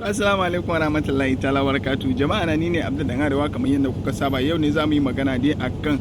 Assalamu alaikum warahmatullahi ta'ala barakatuh. Jama'a na, ni ne Abdul Dan Arewa. Kamar yadda kuka saba, yau ne za mu yi magana dai akan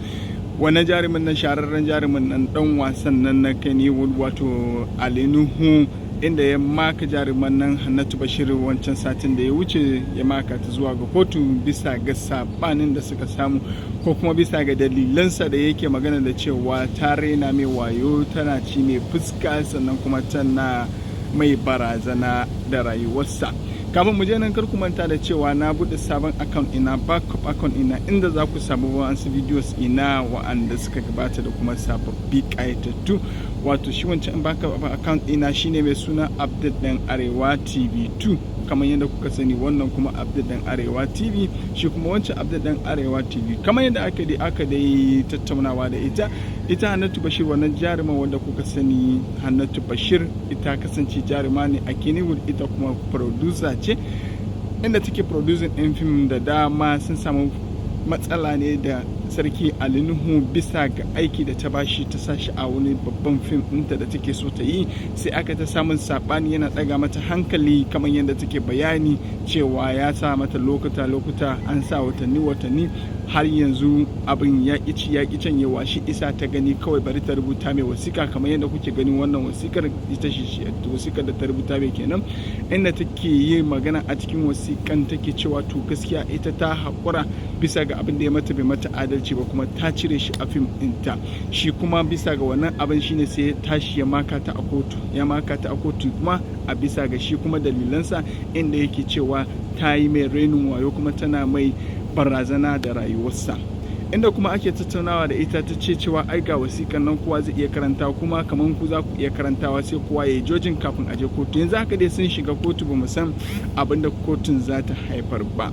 wani jarumin nan, shahararren jarumin nan, dan wasan nan na Kannywood, wato Ali Nuhu, inda ya maka jaruman nan Hannatu Bashir wancan satin da ya wuce, ya maka ta zuwa ga kotu bisa ga sabanin da suka samu, ko kuma bisa ga dalilansa da yake magana da cewa ta raina mai wayo, tana ci mai fuska, sannan kuma tana mai barazana da rayuwarsa. Kafin mu je nan, kar ku manta da cewa na bude sabon account ina, backup account ina, inda za ku samu wasu videos ina wa'anda suka gabata da kuma sababbi kayatattu. Wato shi wancan backup account ina shine mai suna Update Dan Arewa TV 2, kamar yadda kuka sani. Wannan kuma Update Dan Arewa TV, shi kuma wancan Update Dan Arewa TV. Kamar yadda aka dai tattaunawa da ita Hannatu Bashir, wannan jaruma wanda kuka sani. Hannatu Bashir ita kasance jaruma ne a Kannywood, ita kuma producer ce, inda take producing ɗin fim da dama. Sun samu matsala ne da Sarki Ali Nuhu bisa ga aiki da ta bashi, ta sashi a wani babban fim ɗinta da take so ta yi. Sai aka ta samun saɓani, yana ɗaga mata hankali, kamar yadda take bayani cewa ya sa mata lokuta lokuta, an sa watanni watanni, har yanzu abin ya ci ya ƙi canyewa. Shi isa ta gani kawai bari ta rubuta mai wasika, kamar yadda kuke ganin wannan wasikar. Ita shi wasikar da ta rubuta mai kenan, inda take yi magana a cikin wasikan, take cewa to gaskiya ita ta haƙura bisa ga abin da ya mata, bai mata adalci ba, kuma ta cire shi a fim ɗinta. Shi kuma bisa ga wannan abin shine sai ya tashi ya maka ta a kotu, ya maka ta a kotu kuma a bisa ga shi kuma dalilansa, inda yake cewa ta yi mai rainin wayo kuma tana mai barazana da rayuwarsa. Inda kuma ake tattaunawa da ita, ta ce cewa ai ga wasiƙan nan, kowa zai iya karanta, kuma kamar ku za ku iya karantawa, sai kowa ya yi judging kafin a je kotu. Yanzu haka dai sun shiga kotu, ba mu san abin da kotun za ta haifar ba.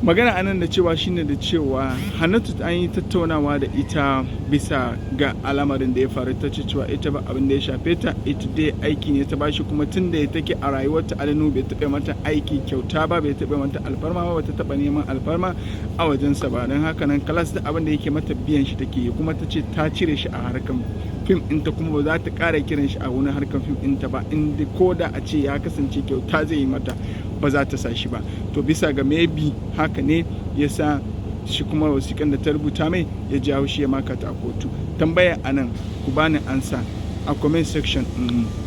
Magana anan da cewa shine da cewa Hannatu an yi tattaunawa da ita bisa ga al'amarin da ya faru, ta ce cewa ita ba abin da ya shafe ta, ita dai aiki ne ta bashi, kuma tun da ya take a rayuwarta Ali Nuhu bai taɓa mata aiki kyauta ba, bai taɓa mata alfarma ba, bata taɓa neman alfarma a wajensa ba. Don haka nan kalas da abin da yake mata biyan shi take yi. Kuma ta ce ta cire shi a harkan fim ɗinta, kuma ba za ta ƙara kiran shi a wani harkan fim ɗinta ba, inda ko da a ce ya kasance kyauta zai yi mata, ba za ta sa shi ba. To bisa ga maybe haka ne ya sa shi kuma wasiƙan da ta rubuta mai ya jawo shi ya maka ta a kotu. Tambaya a nan, ku bani ansa a comment section,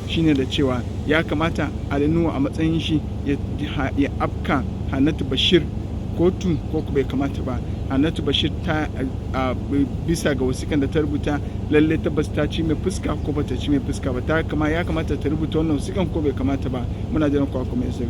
shine da cewa ya kamata Ali Nuhu a matsayin shi ya afka Hannatu Bashir kotu ko bai kamata ba? Hannatu Bashir ta bisa ga wasiƙan da ta rubuta, lalle tabbas ta ci mai fuska ko bata ci mai fuska ba? Ta kama ya kamata ta rubuta wannan wasiƙan ko bai kamata ba? Muna jiran ku a comment section.